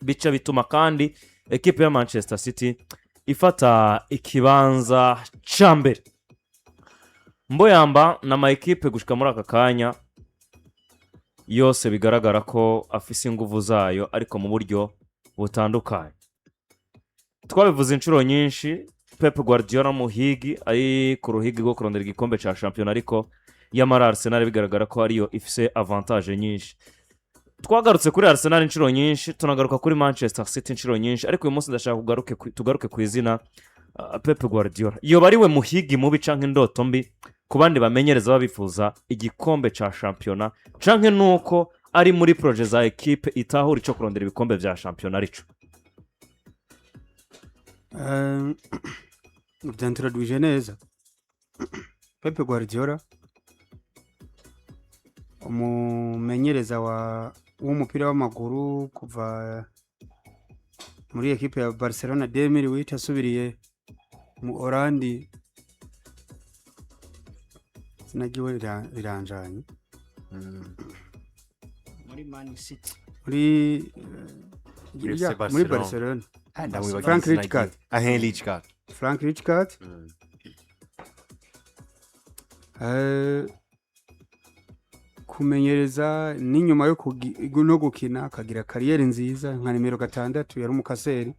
Bica bituma kandi ekipe ya Manchester City ifata ikibanza ca mbere. Mboyamba na ma ekipe gushika muri aka kanya yose bigaragara ko afise inguvu zayo, ariko mu buryo butandukanye. Twabivuze inshuro nyinshi, Pep Guardiola muhigi ari ku ruhigi rwo kurondera igikombe cya shampiyona, ariko yamara Arsenal bigaragara ko ariyo ifise avantage nyinshi. Twagarutse kuri Arsenal inshuro nyinshi, tunagaruka kuri Manchester City inshuro nyinshi, ariko uyu munsi ndashaka tugaruke ku izina Pep Guardiola. Yoba ari we muhigi mubi canke indoto mbi ku bandi bamenyereza baba bifuza igikombe cya shampiyona, canke nuko ari muri projet za ekipe itahura ico kurondera ibikombe vya shampiyona arico? Byanturadwije neza. Pepe Guardiola, umumenyereza w'umupira w'amaguru kuva muri ekipe ya Barcelona 2008, asubiriye mu Orandi, izina ryiwe riranjanye. Muri Man City. Muri FC muri Barcelona. Barcelona. Ah, ndamwibagiwe Frank izina Rijkaard. ryiwe. Ah, Rijkaard. Frank Rijkaard. Kumenyereza n'inyuma yo no gukina, akagira carrière nziza nka nimero 6, yari umukaseri.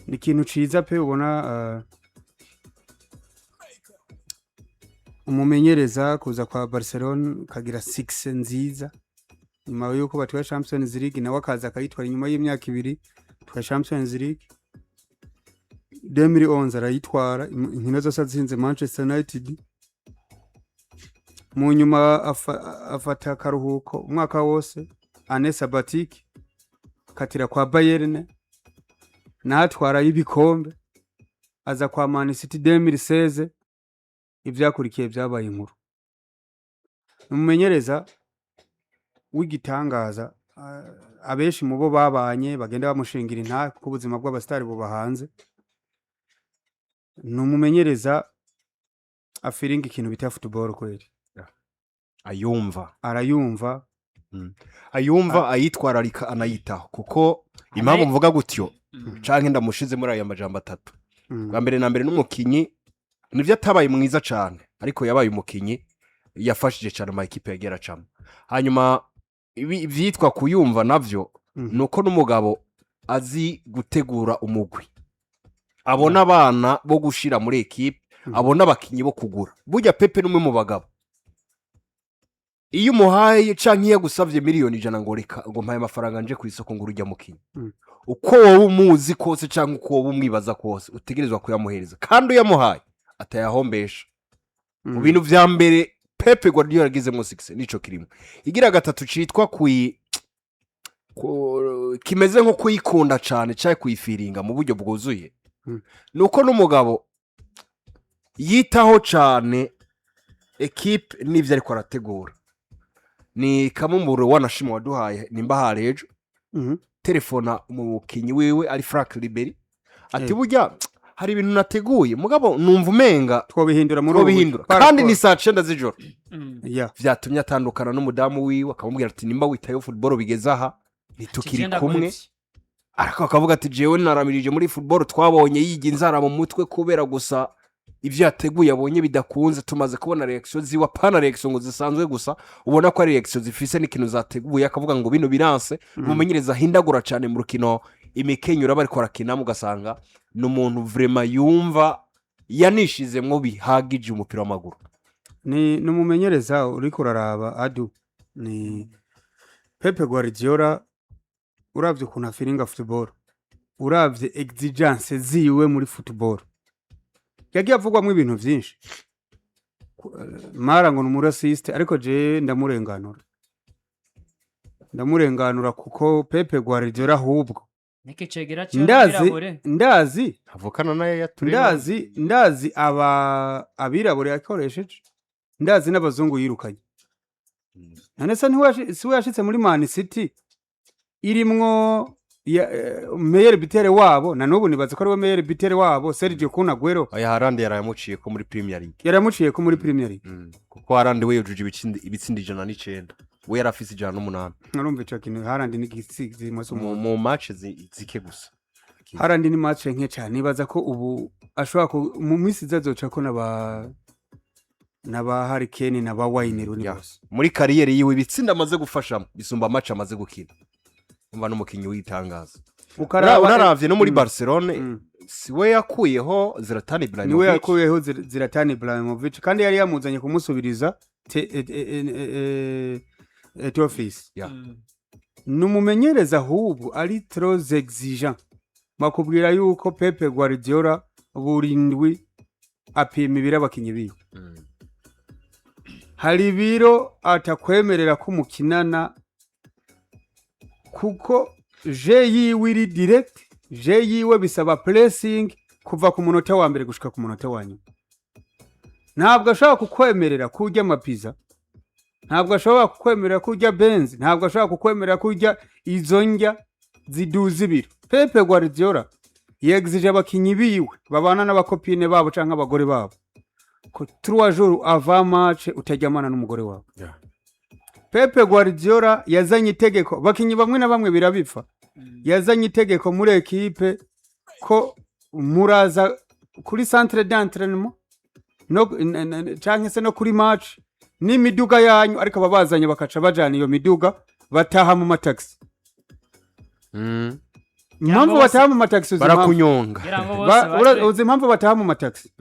Ni ikintu ciza pe. Ubona umumenyereza kuza kwa Barcelona kagira succès nziza nyuma yuko batwaye Champions League, nawe akaza akayitwara inyuma y'imyaka 2 twa Champions League. 2011 arayitwara, inkino zose atsinze Manchester United. Mu nyuma afata akaruhuko umwaka wose, année sabbatique, katira kwa Bayern, natwarayo ibikombe, aza kwa Man City 2016. Ivyakurikiye vyabaye inkuru. Umumenyereza w'igitangaza. Abenshi mu bo babanye bagenda bamushingira intahe kuko ubuzima bw'abasitari buba hanze. Ni umumenyereza afiringa ikintu bita football kweri. Ayumva. Arayumva. Ayumva, ayitwararika, anayitaho, kuko impamvu mvuga gutyo canke ndamushize muri aya majambo atatu: bwa mbere na mbere, n'umukinyi, nibyo atabaye mwiza cane, ariko yabaye umukinyi yafashije cane ama ekipe yagiye aracamo. Hanyuma ivyitwa kuyumva navyo, nuko n'umugabo azi gutegura umugwi, abona abana bo gushira muri ekipe, abona abakinyi bo kugura. Burya Pepe n'umwe mu bagabo, iyo umuhaye canke iyo agusavye miliyoni 100 ngo reka ngo mpaye amafaranga nje ku isoko ngo urujya mukinyi, uko wowe umuzi kose canke uko wowe umwibaza kose, utegerezwa kuyamuhereza, kandi uyamuhaye atayahombesha. Mu bintu vya mbere Pepe Guardiola yagizemo succès nico kirimo. Igira gatatu citwa kimeze nko kuyikunda cane canke kuyifiringa mu buryo bwuzuye, nuko n'umugabo yitaho cane ekipe n'ivyo ariko arategura. Ni kamwe mu wanashima waduhaye nimba hari ejo, telefona umukinyi wiwe ari Frank Ribery ati: "Burya hari ibintu nateguye, mugabo numva umenga twobihindura muri ubu twobihindura." buryo. Kandi ni saa 9 z'ijoro. Vyatumye atandukana n'umudamu wiwe, akamubwira ati: "Nimba witayeho football bigeze aha, ntitukiri kumwe." Ariko akavuga ati: "Jewe naramirije muri football." Twabonye yiga inzara mu mutwe kubera gusa ibyo yateguye abonye bidakunze. Tumaze kubona réaction ziwe, apana réaction ngo zisanzwe gusa, ubona ko ari réaction zifise n'ikintu zateguye, akavuga ngo bino biranse. Umumenyereza ahindagura cyane mu rukino imikenyero aba ariko arakinamo, ugasanga ni umuntu vraiment yumva yanishizemwo bihagije umupira w'amaguru. Ni umumenyereza uriko uraraba adu ni Pepe Guardiola. Uravye ukuntu afiringa football, uravye exigence ziwe muri football, yagiye avugwamwo ibintu vyinshi. Mara ngo ni umu raciste, ariko je ndamurenganura, ndamurenganura, kuko Pepe Guardiola ahubwo Niki cegera ndazi cy'abirabure. Ndazi. Avukana nayo yatureba. Ndazi aba abirabure yakoresheje, ndazi n'abazungu yirukanye. None se si we yashitse muri Man City irimwo meilleur buteur wabo? Na n'ubu nibaza ko ari we meilleur buteur wabo, Sergio Kun Aguero. Oya, Haaland yarayamuciye ko muri Premier League. Yaramuciye ko muri Premier League. Kuko Haaland we yujuje ibitsindo 109. We yari afise 108. Urumva ico kintu, Haaland ni igitsizimo Mu match zike gusa. Haaland ni match nke cyane. Nibaza ko ubu ashobora mu minsi iza azoca ko n'aba Harry Kane n'aba Wayne Rooney bose. Muri carrière yiwe, ibitsinda amaze gufashamo bisumba match amaze gukina. Umva, n'umukinnyi w'itangaza. Ukaraba Unaravye no muri Barcelone, si we yakuyeho Zlatan Niwe Ibrahimovic? yakuyeho Zlatan Ibrahimovic, kandi yari yamuzanye kumusubiriza Tofis. Ni umumenyereza ahubwo ari trop exigeant. Bakubwira yuko Pepe Guardiola buri ndwi apima ibiro abakinyi biwe. Hari ibiro atakwemerera ko umukinana, kuko jeu yiwe iri direct. Jeu yiwe bisaba pressing kuva ku munota wa mbere gushika ku munota wa nyuma. Ntabwo ashobora kukwemerera kurya amapiza, ntabwo ashobora kukwemerera kurya benzi, ntabwo ashobora kukwemerera kurya izo ndya ziduza ibiro. Pepe Guardiola yegzije abakinyi biwe babana n'aba copines babo canke abagore babo ko 3 jours avant match utaryamana n'umugore wawe. Pepe Guardiola yazanye itegeko, abakinyi bamwe na bamwe birabipfa. Yazanye itegeko muri ekipe ko muraza kuri centre d'entraînement no canke se no kuri match n'imiduga yanyu, ariko ababazanye bakaca bajana iyo miduga, bataha mu mataxi. Impamvu bose- bataha mu mataxi, uzi impamvu? Barakunyonga. Kugira ngo bose Uzi impamvu bataha mu mataxi?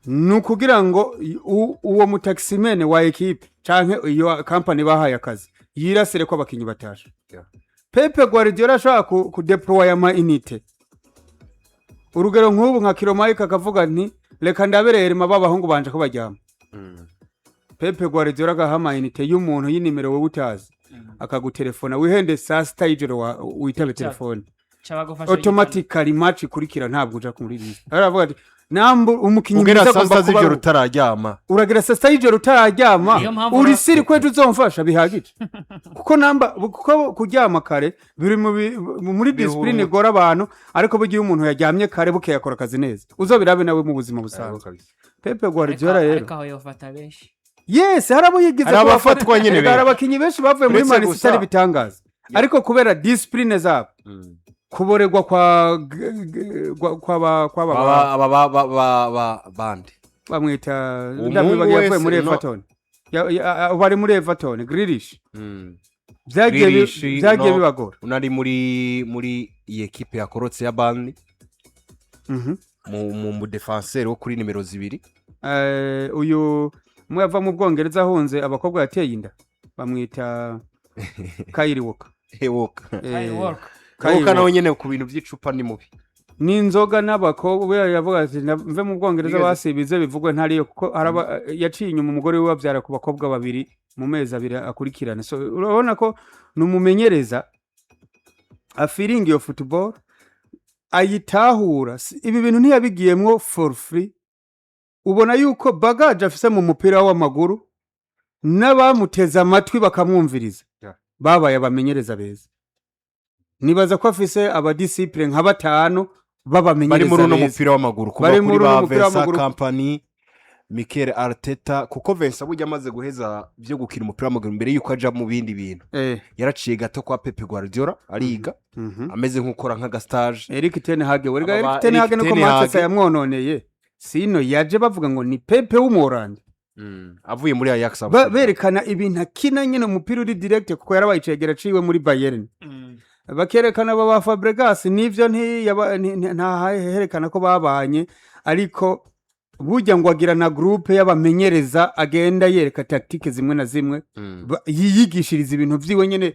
Ni ukugira ngo uwo mutaximene wa ekipe canke iyo kampani bahaye akazi yirasire ko abakinyi batashe. Pepe Guardiola ashobora kudeploya ama unités. Urugero, nk'ubu nka Kiromayike akavuga nti: "Reka ndabereye rema b'abahungu banje ko baryama." Pepe Guardiola agaha ama unités y'umuntu y'inimero wowe utazi, akagutelefona wihende saa 6 y'ijoro witabe telefone. Cabagufasha. Automatically match ikurikira ntabwo uja muri liste. Aravuga ati namba umukinyi Ugera mwiza saa agomba 6 kuba z'ijoro utararyama. Uragera saa 6 y'ijoro utararyama. Niyo mpamvu Uri siri kwejo uzomfasha bihagije, kuko namba kuko kuryama kare biri muri discipline igora abantu, ariko burya iyo umuntu yaryamye kare bukeye akora akazi neza. Uzobirabe nawe mu buzima busanzwe. Pepe Guardiola rero, Ariko aho yofata benshi. Yes, hari abo yigize Hari abafatwa nyine Erega hari benshi. abakinyi benshi bavuye muri Uretse Man City ari bitangaza, ariko kubera discipline zabo, kuborerwa kwa kwa ba Aba ba bande bamwita Umuhungu ndamwibagiye, yavuye wese muri Everton. Bari muri Everton, Grealish, byagiye Grealish, byagiye no. bibagora. Unari muri iyi ekipe yakorotse ya Burnley, mu défenseur wo kuri nimero 2. Uyu umwe yava mu Bwongereza ahunze abakobwa yateye inda, bamwita Kyle Walker. Walker. Kyle Walker. Kyle Walker nawe Walker. nyene ku bintu by'icupa ni mubi. N'inzoga n'abakobwa. We yavuga ati: "Mve mu Bwongereza basibize bivugwe ntariyo," kuko haraba yaciye inyuma umugore we babyara ku bakobwa babiri mu mezi 2 akurikirana. So urabona ko ni umumenyereza afiringa iyo football, ayitahura. Ibi bintu ntiyabigiyemwo for free. Ubona yuko bagage afise mu mupira w'amaguru n'abamuteze amatwi bakamwumviriza babaye abamenyereza beza. Nibaza ko afise aba disciples nka batanu Bari b'abamenyereza muri uno beza. mupira w'amaguru kuva Bari kuri muri ba uno mupira Vincent w'amaguru. Kompany, Mikel Arteta, kuko Vincent burya amaze guheza byo gukina umupira w'amaguru, mbere yuko aja mu bindi bintu, yaraciye gato kwa Pep Guardiola ariga, ameze nk'ukora nk'aga stage. Eric Ten Hag we, Aba Eric ba Ten Hag Eric nuko Ten Hag. Manchester yamwononeye. Sino yaje bavuga ngo ni Pepe w'Umuholandi. Avuye muri Ajax Amsterdam. Berekana ibintu akina nyine, umupira uri direct, kuko yarabaye icegera ciwe muri Bayern. Bakerekana aba ba Fabregas nivyo ntaherekana ko babanye, ariko burya ngo agira na groupe y'abamenyereza agenda yereka tactique zimwe na zimwe, yiyigishiriza ibintu vyiwe nyene,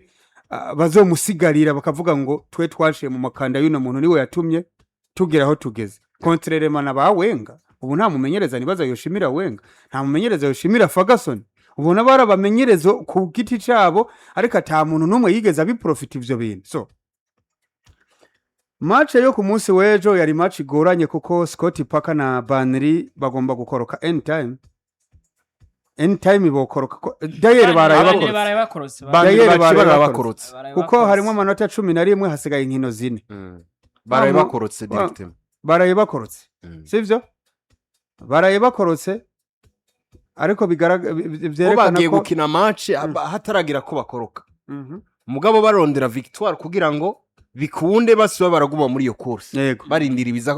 bazomusigarira bakavuga ngo twe twaciye mu makanda y'uno muntu, niwe yatumye tugera aho tugeze, contrairement na ba Wenger. Ubu nta mumenyereza nibaza yoshimira Wenger, nta mumenyereza yoshimira Ferguson. Ubona barabamenyereza ku giti cabo, ariko ata muntu n'umwe yigeze abiprofita ivyo bintu. So match yo ku munsi w'ejo yari match igoranye, kuko Scott Parker na Burnley bagomba gukoroka anytime, anytime bokoroka d'ailleurs baraye Baraye bakorotse. baraye bakorotse. Burnley D'ailleurs baciye baraye barabakorotse. Baraye kuko bakorotse. harimo amanota 11, hasigaye inkino 4. Baraye bakorotse directement. Baraye bakorotse. Sivyo, baraye bakorotse. Ariko Bo vyerekana bagiye ko gukina match hataragira ko bakoroka, mugabo barondera victoire kugira ngo bikunde basiba baraguma muri iyo course, barindira ibiza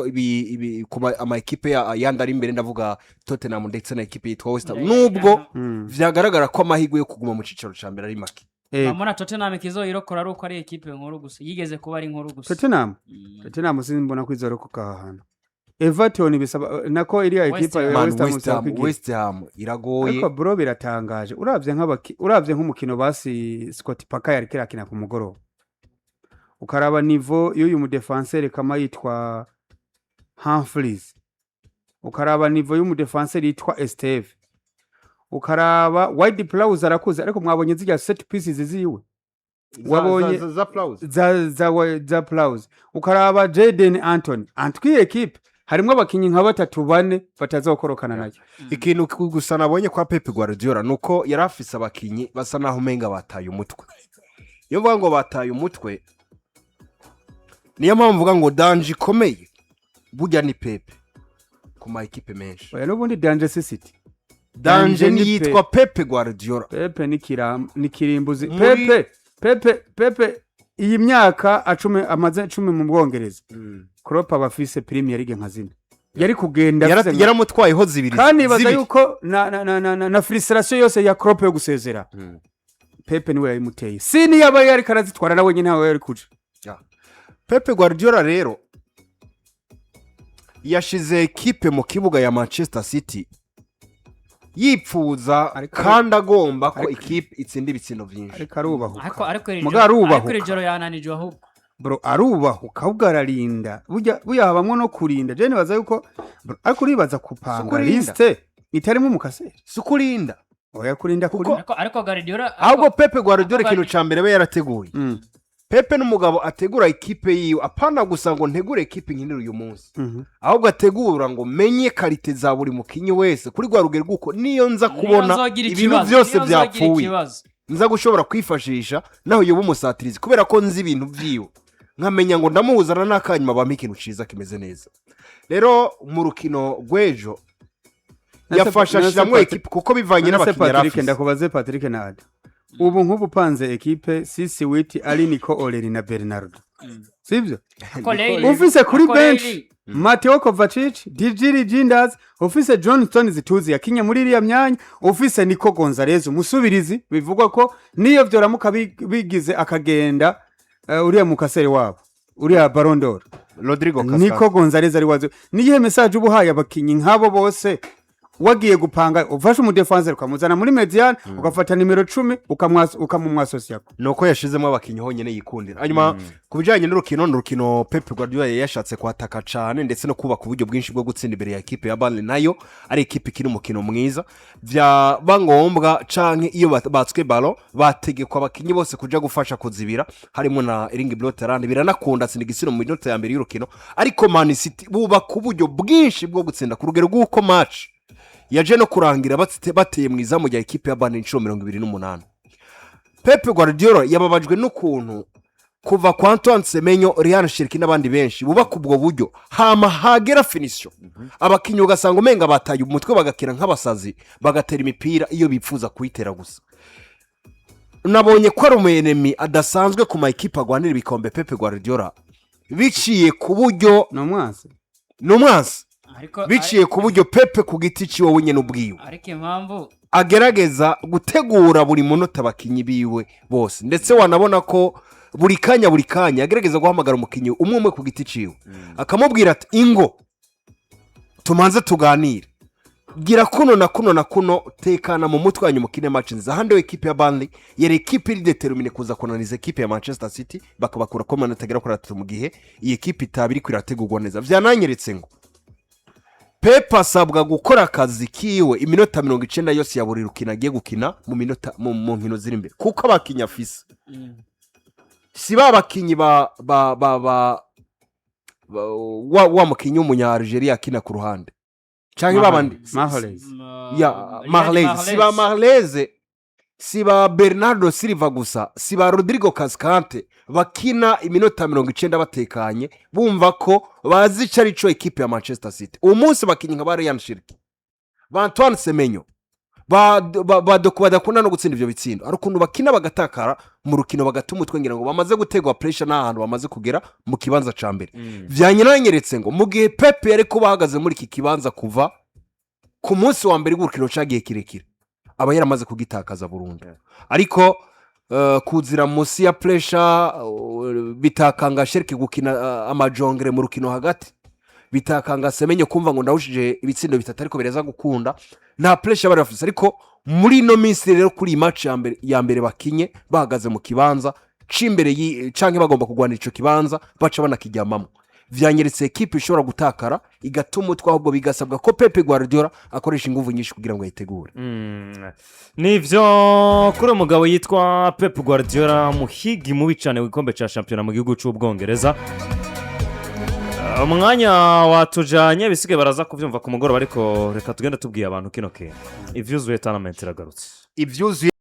ku ama ekipe yandi ari imbere, ndavuga Tottenham ndetse na ekipe yitwa West Ham, nubwo vyagaragara ko amahirwe yo kuguma mu cicaro ca mbere ari make. Bamona Tottenham ikizoyirokora ari uko ari ekipe nkuru gusa, yigeze kuba ari nkuru gusa. Tottenham. Tottenham simbona ko izorokoka aha hantu. Everton bisaba nako iriya West ekipa Ham. ya Man, West Ham West bisaba Ham kwigira. West Ham iragoye. Ariko bro, biratangaje uravye nk'umukino basi Scott Parker yariko irakina ku mugoroba, ukaraba niveau y'uyu mudefenseur kama yitwa Humphries, ukaraba niveau y'umudefenseur yitwa Esteve, ukaraba Ward Prowse arakuze, ariko mwabonye zirya set pieces ziwe wabonye Za Prowse. za Prowse, ukaraba Jaden Anthony antwi, equipe harimwo abakinyi nka batatu bane batazokorokana nayo. Ikintu gusa nabonye kwa Pep Guardiola nuko yari afise abakinyi basa naho umenga bataye umutwe. Iyo mvuga ngo bataye umutwe, niyo mpamvu mvuga ngo danger ikomeye burya ni Pep ku ma ekipe menshi. Oya, n'ubundi danger si City. Danger Danger ni niyitwa Pep Guardiola. Pepe ni ni kirimbuzi. Pepe Pepe iyi myaka acumi amaze 10 mu Bwongereza, Klopp aba afise Premier League nka zine yari kugenda afise Yaramutwayeho zibiri. Kandi nibaza Zibiri. yuko na frustration yose ya Klopp yo gusezera, Pepe niwe yayimuteye. Si niyo aba yariko arazitwara nawe nyine ntawe yari kuja. Pep Guardiola rero yashize ekipe mu kibuga ya Manchester City yipfuza kandi agomba ko ekipe itsinda ibitsindo byinshi. Ariko arubahuka. Ariko iri Muga joro arubahuka. Ariko iri joro yananijwe ahubwo. Bro, arubahuka ahubwo ararinda. Burya habamwo no kurinda. Je nibaza yuko bro, ariko uribaza kupanga Kurinda. liste itarimo umukaseri. Si ukurinda. Oya, kurinda kuri Ariko Guardiola Ahubwo Pep Guardiola ariko ikintu cya mbere aba yarateguye, Pepe n'umugabo ategura ekipe yiwe, apana gusa ngo ntegure ekipe nkinira uyu munsi, ahubwo ategura ngo menye qualité za buri mukinyi wese kuri rwa rugero rw'uko niyo nza niyo kubona nzogira ibintu ikibazo, byose niyo nzogira byapfuye, ikibazo. nza gushobora kwifashisha naho yoba umusatirizi, kubera ko nzi ibintu byiwe, nkamenya ngo ndamuhuzana n'akanyuma bampa ikintu ciza kimeze neza. Rero mu rukino rw'ejo yafashe ashyiramo ekipe kuko bivanye None se n'abakinnyi yari Patrick, afise. Ndakubaze Patrick na Ada, ubu nk'ubu upanze ekipe sisi witi ari Nico O'Reilly na Bernardo, sibyo? Ufise kuri Ariko bench O'Reilly- Mateo Kovacic, Tijjani Reijnders, ufise John Stones tuzi yakinye muri iriya myanya, ufise Nico Gonzalez umusubirizi bivugwa ko niyo vyoramuka bigize akagenda, uriya mukaseri wabo uriya Ballon d'Or Rodrigo Nico Cascante. Gonzalez ari wazo. Niyihe message uba uhaye abakinyi nk'abo bose wagiye gupanga, ufashe umudefenseur ukamuzana muri médiane, ugafata nimero 10 ukamumwasosiyako? Ni uko yashizemo abakinnyi honyine yikundira. Hanyuma ku bijyanye n'urukino, ni urukino Pep Guardiola yari yashatse kwataka cyane ndetse no kubaka uburyo bwinshi bwo gutsinda imbere ya ekipe ya Burnley, nayo ari ekipe ikina umukino mwiza. Byaba ngombwa canke iyo batswe ballon, bategekwa abakinnyi bose kuja gufasha kuzibira, harimo na Erling Braut Haaland. Biranakunda atsinda igitsina mu minota ya mbere y'urukino, ariko Man City bubaka uburyo bwinshi bwo gutsinda ku rugero rw'uko match yaje no kurangira bateye mu izamu rya ekipe ya Burnley inshuro 28. Pep Guardiola yababajwe n'ukuntu kuva kwa Antoine Semenyo, Rayan Cherki n'abandi benshi bubaka ubwo buryo, hama hagera finition abakinnyi ugasanga umenga bataye umutwe, bagakina nk'abasazi, bagatera imipira iyo bipfuza kuyitera gusa. Nabonye ko ari umu adasanzwe ku ma ekipe agwanira ibikombe, Pep Guardiola, biciye ku buryo Ni umwansi. Ni umwansi. Ariko Biciye ku buryo Pepe ku giti ciwe wenyine ubwiwe ariko impamvu agerageza gutegura buri munota abakinnyi biwe bose, ndetse wanabona ko buri kanya buri kanya agerageza guhamagara umukinnyi umwe umwe ku giti ciwe, akamubwira ati: "Ingo tumanze tuganire, gira kuno na kuno na kuno, tekana mu mutwe wanyu mukine match nziza." Ahandi ekipe ya Burnley yari ekipe iri déterminée kuza kunaniza ekipe ya Manchester City, bakabakura ko amanota agera kuri 3 mu gihe iyi ekipe itaba iri kwirategurwa neza. Byananyeretse ngo Pepe asabwa gukora akazi kiwe iminota 90 yose ya buri rukino agiye gukina mu minota mu nkino ziri imbere, kuko abakinnyi afise si ba bakinnyi ba wa mukinnyi w'umunya Algeria akina ku ruhande canke babandi. Mahrez. Ya Mahrez, si ba Mahrez, si ba Bernardo Silva gusa, si ba Rodrigo Cascante bakina iminota 90 batekanye, bumva ko bazi ico ari co ekipe ya Manchester City. Uwo munsi bakinnyi nka ba Rayan Cherki, ba Antoine Semenyo. Badakunda no gutsinda ivyo bitsindo, ari ukuntu bakina bagatakara mu rukino, bagata umutwe, ngira ngo bamaze gutegwa pressure n'ahantu bamaze kugera mu kibanza ca mbere. Vyanyeranyeretse ngo mu gihe Pep yari kuba ahagaze muri iki kibanza kuva ku munsi wa mbere w'urukino cagiye kirekire, aba yaramaze kugitakaza burundu. Ariko kuzira munsi ya pressure, bitakanga Cherki gukina amajongere mu rukino hagati, bitakanga Semenyo kumva ngo ndawushije ibitsindo bitatu, ariko bireza gukunda, nta pressure bari bafise. Ariko muri ino minsi rero, kuri iyi match ya mbere bakinye bahagaze mu kibanza c'imbere canke bagomba kugwanira ico kibanza, baca banakiryamamo, vyanyeretse ekipe ishobora gutakara, igatuma umutwe, ahubwo bigasabwa ko Pep Guardiola akoresha inguvu nyinshi kugira ngo ayitegure. Nivyo, kuri uyu mugabo yitwa Pep Guardiola, muhigi mubi cyane w'igikombe cya shampiyona mu gihugu cy'Ubwongereza. Umwanya watujanye, bisigaye baraza kubyumva ku mugoroba, ariko reka tugende tubwiye abantu kino kintu: ivyuzuye tournament iragarutse. Ibyuzuye.